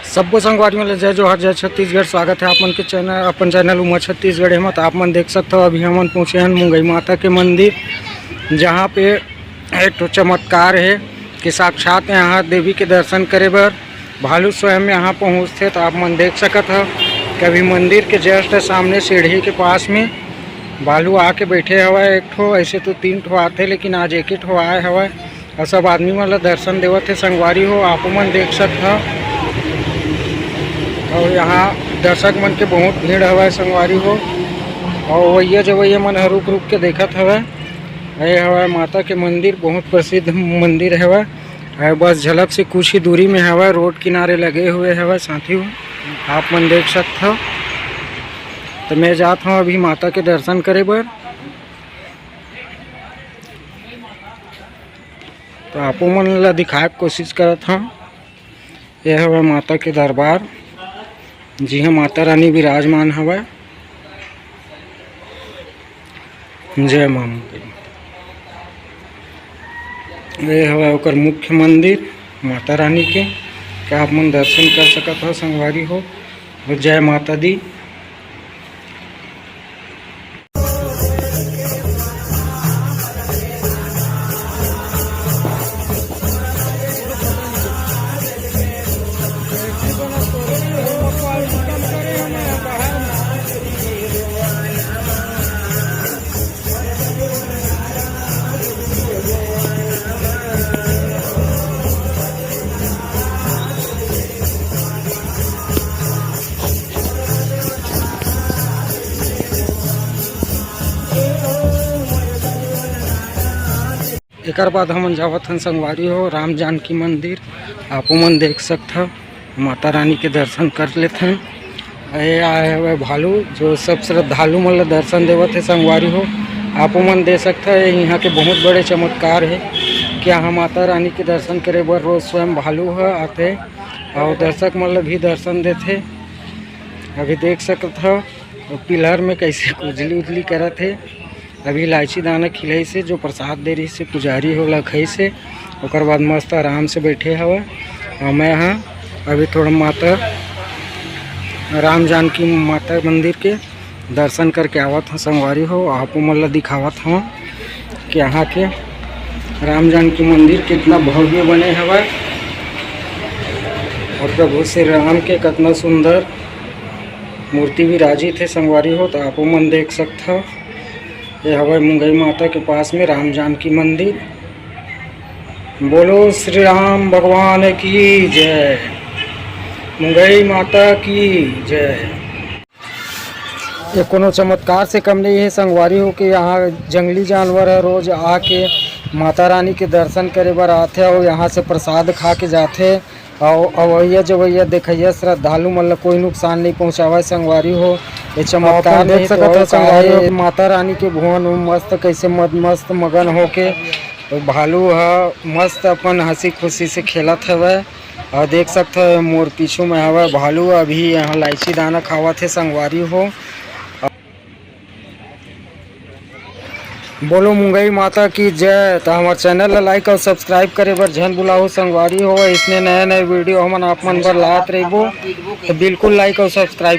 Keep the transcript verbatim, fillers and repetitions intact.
सब्बो संगवारी मन ल जय जोहार, जय छत्तीसगढ़। स्वागत है आप मन के चैनल, अपन चैनल उमा छत्तीसगढ़ एमा। तो आप मन देख सकत हो, अभी हमन पहुँचे हन मुंगई माता के मंदिर, जहाँ पे एक ठो चमत्कार है कि साक्षात यहाँ देवी के दर्शन करे बर भालू स्वयं यहाँ पहुँचथे। तो आप मन देख सकत हो कि अभी मंदिर के just सामने सीढ़ी के पास में भालू आके बैठे हवय एक ठो। ऐसे तो तीन ठो आथे, लेकिन आज एक ही ठो आए हवय। अउ सब आदमी मन ल दर्शन देवत हे संगवारी हो, आपो मन देख सकत हव। अउ यहाँ दर्शक मन के बहुत भीड़ हवय संगवारी हो, अउ अवइया जवइया मन ह रुक रुक के देखत हवय। ये हवय माता के मंदिर, बहुत प्रसिद्ध मंदिर हवय। अउ बस झलक से कुछ ही दूरी में हवय, रोड किनारे लगे हुए हवय साथी हो, आप मन देख सकत हव। तो मैं जात हूँ अभी माता के दर्शन करे बर। तो आपो मन ला दिखाए के कोशिश करत हव। ये हवय माता के दरबार, जिहां माता रानी विराजमान हवय। जय मां मुंगई। ये हवय ओकर मुख्य मंदिर माता रानी के, का आप मन दर्शन कर सकत हव संगवारी हो। और जय माता दी। एकर बाद हमन जावत हन संगवारी हो राम जानकी मंदिर। आपो मन देख सकत हव, माता रानी के दर्शन कर लेथन। ये आए हवय भालू, जो सब श्रद्धालु मन ल दर्शन देवत हे संगवारी हो। आपो मन देख सकत हव, ये इहाँ के बहुत बड़े चमत्कार हे कि यहाँ माता रानी के दर्शन करे बर रोज स्वयं भालू ह आथे और दर्शक मन ल भी दर्शन देथे। अभी देख सकत हव, वो पिलर में कैसे उजली उजली करत हे। अभी इलायची दाना खिलाइस हे, जो प्रसाद दे रहिस हे पुजारी, ओला खाइस हे। ओकर बाद मस्त आराम से बैठे हवय। और मैं हा अभी थोड़ा माता राम जानकी माता मंदिर के दर्शन करके आवत हूँ संगवारी हो। आपो मन ला दिखावत हूँ कि यहाँ के राम जानकी मंदिर कितना भव्य बने हवय और प्रभु श्री राम के कितना सुंदर मूर्ति विराजित हे संगवारी हो। तो आपो मन देख सकत हव, ये हवय मुंगई माता के पास में राम जानकी मंदिर। बोलो श्री राम भगवान की जय, मुंगई माता की जय। ये कोनो चमत्कार से कम नहीं है संगवारी हो के यहाँ जंगली जानवर ह रोज आके माता रानी के दर्शन करे बर आथे और यहाँ से प्रसाद खा के जाथे। अउ अवइया जवइया देखइया श्रद्धालु मन ल कोई नुकसान नहीं पहुँचावय संगवारी हो। ये चमत्कार अपन देख नहीं सकत तो हो संगवारी हो, माता रानी के भुवन में मस्त कैसे मद मस्त मगन होके भालू ह मस्त अपन हंसी खुशी से खेलत हवय। और देख सकत हो मोर पीछू में हवय भालू, अभी यहाँ इलायची दाना खावत हे संगवारी हो। बोलो मुंगई माता की जय। तो हमारे चैनल ला लाइक और सब्सक्राइब करे बर झन भुलाहू संगवारी हो। इसने नए नए वीडियो हमन आप मन बर लात रहिबो, तो बिल्कुल लाइक और सब्सक्राइब